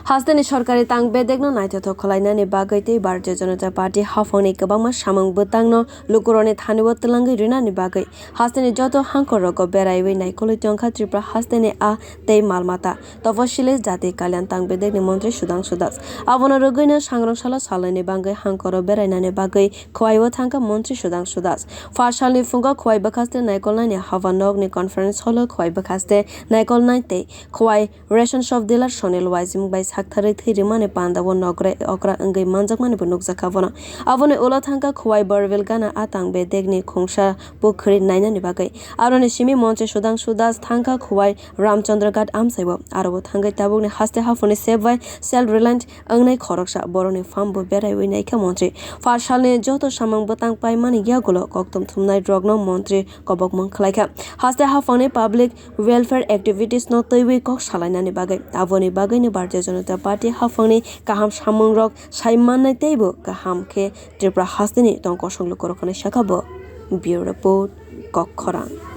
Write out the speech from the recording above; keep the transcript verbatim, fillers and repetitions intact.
Hasteni sorkari tang bedekno naithothok khwlainani bagwi tei Bharatiya Janata Party haphangni kwbangma samung bwtangno lukurokni thanio twlangwi rinani bagwi hasteni joto hangkorrogo beraiwi naikolwi tongkha Tripura hasteni a tei malmata Tapasili Jati Kalyan tang bedekni montri Sudhangshu Das. Abono rwgwino sangrong salo salaini bagwi hangkoro berainani bagwi Khowai o thangkha montri Sudhangshu Das. Phar salni phungo Khowai bwkhaste naikolnaini hawa nokni conference hall o Khowai bwkhaste naikolnai tei Khowai ration shop dealer Sonil Waijing bai saktharwi thwi rimani pandao nokre okra wngwi manjakmani bo nukjakha bono. Aboni ulo thangkha Khowai Borbil gana a tang bedekni khungsa pukhri nainani bagwi. Aroni simi montri Sudhangshu Das thangkha Khowai Ramchandra Ghat amsaibo. Aro bo thangwi tabukni haste haphangni sep bai self reliant wngnai khoroksa borokni farm bo beraiwi naikha montri. Phar salni joto samung bwtang paimani yagulo kokthum thumnai rokno montri kobokmung khwlaikha. Haste haphangni public welfare activities no twiwi kok salainani bagwi. Aboni bagwino Bharatiya Janata Party haphangni kaham samungrok sai mannai teibo kaham khe Tripura hasteni tong kosong lukurok hwnwi sakha bo. Bureau Report, Kokkhorang.